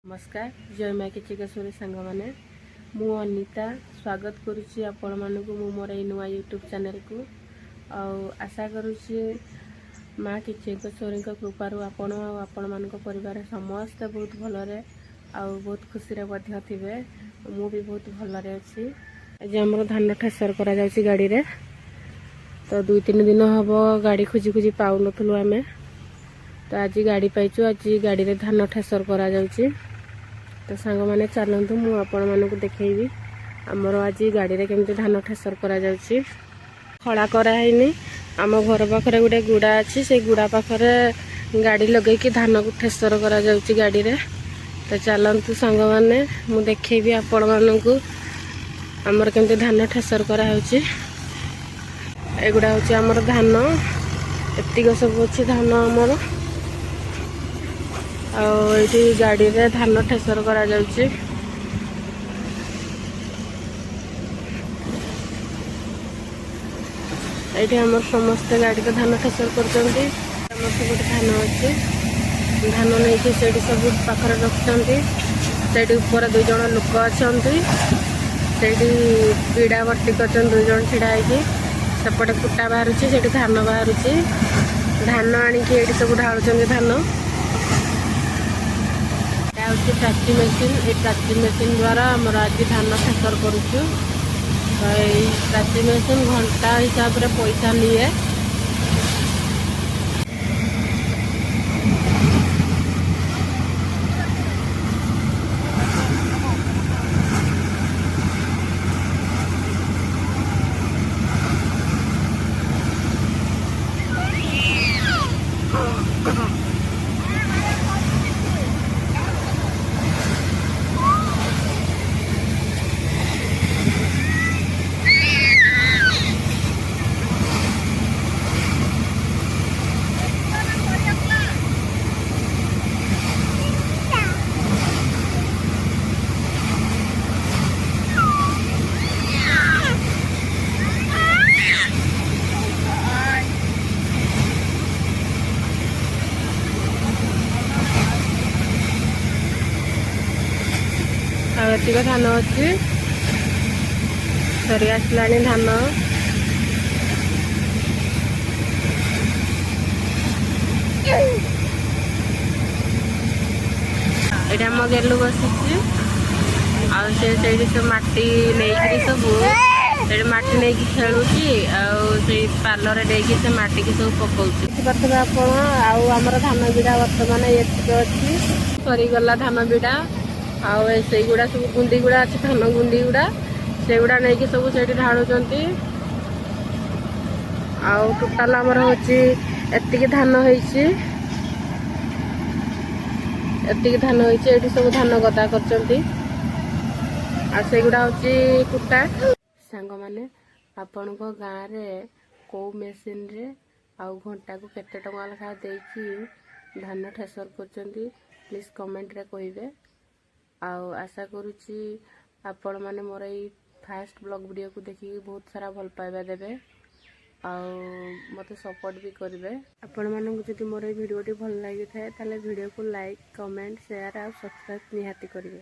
ନମସ୍କାର, ଜୟ ମା କିଚକେଶ୍ୱରୀ। ସାଙ୍ଗମାନେ, ମୁଁ ଅନିତା ସ୍ୱାଗତ କରୁଛି ଆପଣମାନଙ୍କୁ ମୁଁ ମୋର ଏଇ ନୂଆ ୟୁଟ୍ୟୁବ୍ ଚ୍ୟାନେଲକୁ। ଆଉ ଆଶା କରୁଛି ମା କିଚକେଶ୍ୱରୀଙ୍କ କୃପାରୁ ଆପଣ ଆଉ ଆପଣମାନଙ୍କ ପରିବାର ସମସ୍ତେ ବହୁତ ଭଲରେ ଆଉ ବହୁତ ଖୁସିରେ ମଧ୍ୟ ଥିବେ। ମୁଁ ବି ବହୁତ ଭଲରେ ଅଛି। ଆଜି ଆମର ଧାନ ଠେସର କରାଯାଉଛି ଗାଡ଼ିରେ। ତ 2-3 ଦିନ ହେବ ଗାଡ଼ି ଖୋଜି ଖୋଜି ପାଉନଥିଲୁ ଆମେ। ତ ଆଜି ଗାଡ଼ି ପାଇଛୁ। ଆଜି ଗାଡ଼ିରେ ଧାନ ଠେସର କରାଯାଉଛି। ତ ସାଙ୍ଗମାନେ, ଚାଲନ୍ତୁ, ମୁଁ ଆପଣମାନଙ୍କୁ ଦେଖେଇବି ଆମର ଆଜି ଗାଡ଼ିରେ କେମିତି ଧାନ ଠେସର କରାଯାଉଛି। ଖଳା କରାହେଇନି। ଆମ ଘର ପାଖରେ ଗୋଟେ ଗୁଡ଼ା ଅଛି। ସେଇ ଗୁଡ଼ା ପାଖରେ ଗାଡ଼ି ଲଗେଇକି ଧାନକୁ ଠେସର କରାଯାଉଛି ଗାଡ଼ିରେ। ତ ଚାଲନ୍ତୁ ସାଙ୍ଗମାନେ, ମୁଁ ଦେଖେଇବି ଆପଣମାନଙ୍କୁ ଆମର କେମିତି ଧାନ ଠେସର କରାହେଉଛି। ଏଗୁଡ଼ା ହେଉଛି ଆମର ଧାନ। ଏତିକ ସବୁ ଅଛି ଧାନ ଆମର। ଆଉ ଏଇଠି ଗାଡ଼ିରେ ଧାନ ଠେସର କରାଯାଉଛି। ଏଇଠି ଆମର ସମସ୍ତେ ଗାଡ଼ିରେ ଧାନ ଠେସର କରୁଛନ୍ତି। ଆମର ସେପଟେ ଧାନ ଅଛି। ଧାନ ନେଇକି ସେଇଠି ସବୁ ପାଖରେ ରଖୁଛନ୍ତି। ସେଇଠି ଉପରେ ଦୁଇ ଜଣ ଲୋକ ଅଛନ୍ତି। ସେଇଠି ବିଡ଼ା ଭର୍ତ୍ତି କରିଛନ୍ତି ଦୁଇ ଜଣ ଛିଡ଼ା ହେଇକି। ସେପଟେ କୁଟା ବାହାରୁଛି, ସେଠି ଧାନ ବାହାରୁଛି। ଧାନ ଆଣିକି ଏଇଠି ସବୁ ଢାଳୁଛନ୍ତି ଧାନ। ଏଇଟା ହେଉଛି ପ୍ରାଚୀ ମେସିନ୍। ଏଇ ପ୍ରାଚୀ ମେସିନ୍ ଦ୍ୱାରା ଆମର ଆଜି ଧାନ ଠେସର କରୁଛୁ। ତ ଏଇ ପ୍ରାଚୀ ମେସିନ୍ ଘଣ୍ଟା ହିସାବରେ ପଇସା ନିଏ। ଆଉ ଏତିକ ଧାନ ଅଛି। ସରି ଆସିଲାଣି ଧାନ। ଏଇଠି ଆମ ଗେଲୁ ବସିଛି। ଆଉ ସେ ସେଇଠି ସବୁ ମାଟି ନେଇକିରି, ସବୁ ସେଇଠି ମାଟି ନେଇକି ଖେଳୁଛି। ଆଉ ସେଇ ପାଲରେ ନେଇକି ସେ ମାଟିକି ସବୁ ପକଉଛି, ଦେଖିପାରୁଥିବେ ଆପଣ। ଆଉ ଆମର ଧାନ ବିଡ଼ା ବର୍ତ୍ତମାନ ଏତିକି ଅଛି। ସରିଗଲା ଧାନ ବିଡ଼ା। ଆଉ ସେଇଗୁଡ଼ା ସବୁ ଗୁଣ୍ଡି ଗୁଡ଼ା ଅଛି, ଧାନ ଗୁଣ୍ଡି ଗୁଡ଼ା, ସେଗୁଡ଼ା ନେଇକି ସବୁ ସେଇଠି ଢାଳୁଛନ୍ତି। ଆଉ ଟୋଟାଲ ଆମର ହଉଛି ଏତିକି ଧାନ ହେଇଛି। ଏତିକି ଧାନ ହେଇଛି। ଏଇଠି ସବୁ ଧାନ ଗଦା କରିଛନ୍ତି। ଆଉ ସେଇଗୁଡ଼ା ହଉଛି କୁଟା। ସାଙ୍ଗମାନେ, ଆପଣଙ୍କ ଗାଁରେ କେଉଁ ମେସିନରେ ଆଉ ଘଣ୍ଟାକୁ କେତେ ଟଙ୍କା ଲେଖା ଦେଇକି ଧାନ ଠେସର କରୁଛନ୍ତି, ପ୍ଲିଜ୍ କମେଣ୍ଟରେ କହିବେ। ଆଉ ଆଶା କରୁଛି ଆପଣମାନେ ମୋର ଏଇ ଫାଷ୍ଟ ବ୍ଲଗ୍ ଭିଡ଼ିଓକୁ ଦେଖିକି ବହୁତ ସାରା ଭଲ ପାଇବା ଦେବେ ଆଉ ମୋତେ ସପୋର୍ଟ ବି କରିବେ। ଆପଣମାନଙ୍କୁ ଯଦି ମୋର ଏଇ ଭିଡ଼ିଓଟି ଭଲ ଲାଗିଥାଏ, ତାହେଲେ ଭିଡ଼ିଓକୁ ଲାଇକ୍, କମେଣ୍ଟ, ସେୟାର ଆଉ ସବସ୍କ୍ରାଇବ୍ ନିହାତି କରିବେ।